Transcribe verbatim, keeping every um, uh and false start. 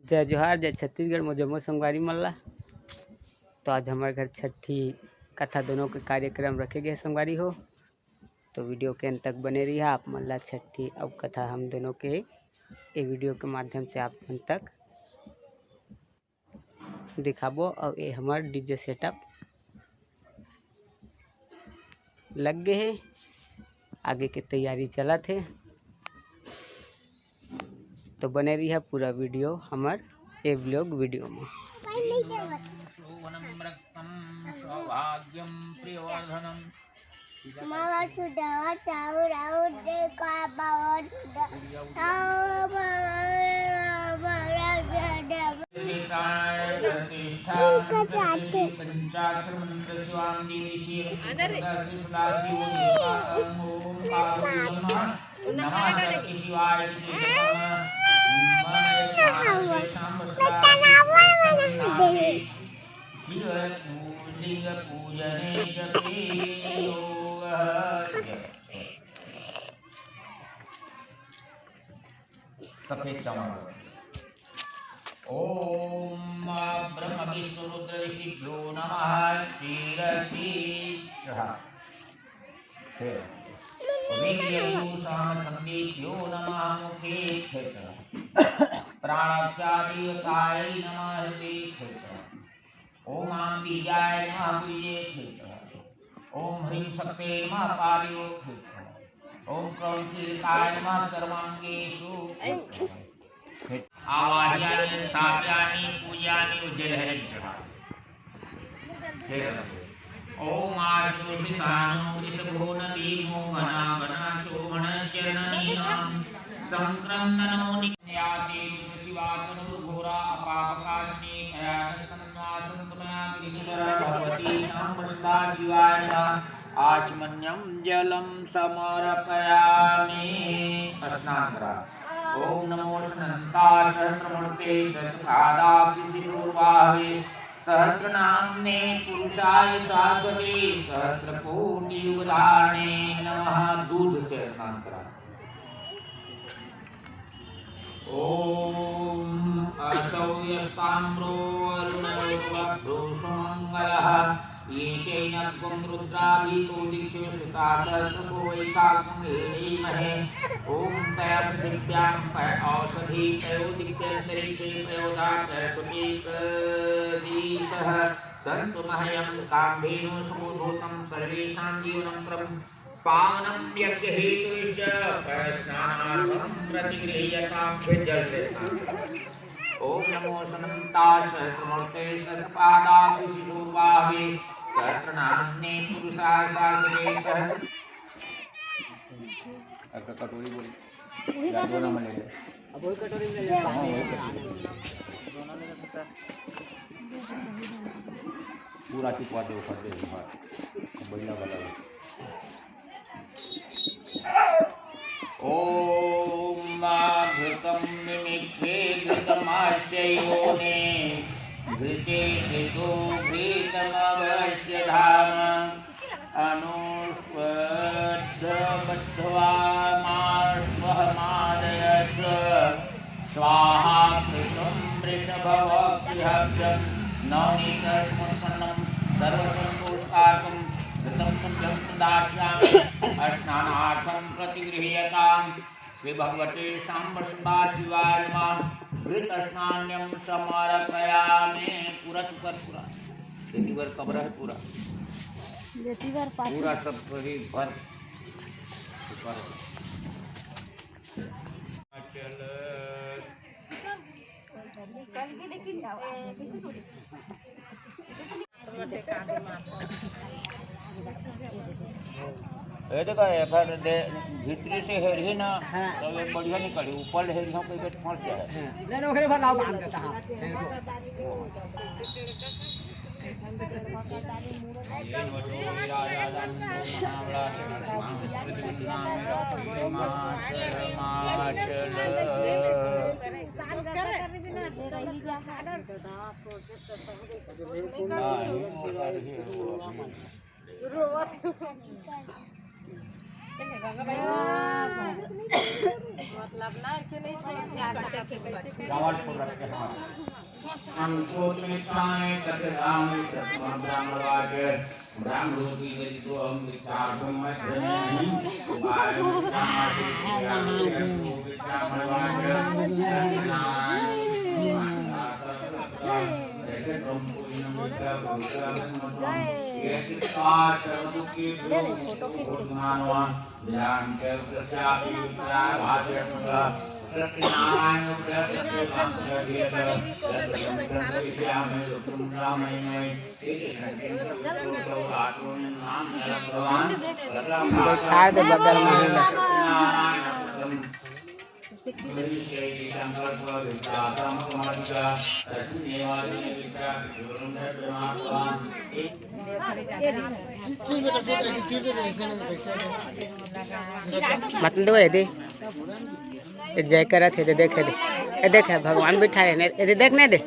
जय जोहार, जय छत्तीसगढ़, मोर जम्मो संगवारी मन ला। तो आज हमर घर छठी कथा दोनों के कार्यक्रम रखे गए हे संगवारी हो। तो video के अंत तक बने रहिहा, आप मन ला छठी अउ कथा हम दोनों के ए video के माध्यम से आप मन तक दिखाबो। अउ ए हमर DJ setup लग गए हे, आगे के तैयारी चलत हे। तो बने रहिहा पूरा video हमर ए vlog video में। शोभनम रक्तम सौभाग्यम प्रियवर्धनम। नमः शक्ति शिवाय। शिव शिवलिंग पूजने जपे योगः। सफेद चावल। ओम ब्रह्म विष्णु रुद्र ऋषिभ्यो नमः। शिरसि चढ़ा। फिर वीर्यजूषाम संदीप्यो नमः मुखे। फिर चढ़ा। प्राणाख्या देवताय नमः हृदय। फिर चढ़ा। ओम आम बीजाय नमः बीजे। फिर चढ़ा। ओम ह्रीं शक्ते नमः पादयो। फिर चढ़ा। ओम क्रौंचकीलकाय नमः सर्वांगेषु। फिर चढ़ा। आवाहयामि स्थापयामि पूजयामि उज्जलहरिं चढ़ा। फिर ओम आशुतोष सानो वृषभो नदी मोहना गणा चोभनश्चरणीनां संक्रन्दनो नियाति शिवातनुर्घोरा अपापकाशिनी कया नस्तन्वा सन्तु मया गिरिशर भगवती साम्ब सदा शिवाय नमः। आचमन्यं जलं समर्पयामि। स्नान करा। ओम नमो अनंता सहस्रमूर्ते सहस्रपादाक्षि शिशोर्वाहवे सहस्रनाम्ने पुरुषाय शाश्वते सहस्रकोटि युगधारणे नमः। दूध से स्नान करा। ओम असौ यस्ताम्रो अरुणो सुभद्रो सुमंगलः। ये चैनग्गं रुद्राभितो दिक्षु श्रिता सहस्रशो वैकाग्गं गृणीमहे। ओम पय पृथिव्यां पय औषधी पयो दिव्यंतरिक्षे पयोधा पय सुपीत दिशः सन्तु मह्यं कामधेनु समुद्भूतं सर्वेषां जीवनं परं पावनं यज्ञ हेतु च स्नानार्थं प्रतिगृह्यतां। फिर जल से स्नान करें। ओम नमो अनंता सहस्रमूर्ते सहस्रपादाक्षि शिशोर्वाहवे सहस्रनाम्ने पुरुषाय शाश्वते सहस्र। अब तो कटोरी बोल। वही या दो कटोरी। नंबर ले ले। अब वही कटोरी में ले ले। हाँ, वही कटोरी। पूरा चुपवा दे, ऊपर दे, ऊपर। बढ़िया वाला। ओम घृतं मिमिक्खे घृतमास्ययोने घृते स्थितो घृतमवस्य धाम। अनुष्वद्ध बद्ध्वा मास्वहमादयस्व। स्वाहा। घृतं वृषभवग्निहव्यं नवनीतसमुत्पन्नं सर्वसन्तोषकारकं घृतं तुभ्यं दास्यामि। स्नानार्थं प्रतिगृह्यताम्। श्री भगवते साम्ब सदा शिवाय नमः। घृत स्नान्यम समर्पयामि। पूरा चुकर पूरा। बेटी बर कब रहे पूरा। बेटी बर पाछू। पूरा सब सही भर। चुकर। चल। ए देखो, एकर दे, भीतरी से हेरही ना, हाँ। तो ये बढ़िया निकली, ऊपर हेरही हो, कई बेर फंस जाए। हाँ। नहीं, नहीं, ओकरे भर लाओ, बांध देता, हाँ। ये बटोरी राजा दंड महावला से नाम पृथ्वी नाम रक्षे माचल माचल। मतलब ना, ऐसे नहीं समझ में आता है कि बच्चे कमल फूल रखे हैं। हम सोच में ताने कते राम सतमंता मलवा के राम रोटी गरी तो हम विचार को मत नहीं। उपाय में विचार मलवा के जैसे तुम पूरी नमस्कार। ये कृपा सर्वदुख के ले ले, फोटो खींच ले। ज्ञान के प्रत्यापी उत्तराय भाष्य का सत्यनारायण उदय सत्य भाष्य के बैठा दे बगल में ही ना। मतलब ये दे, ये जय करत हे, ये देखे दे, ये देखे भगवान बिठाए हे, ये देख नहीं दे।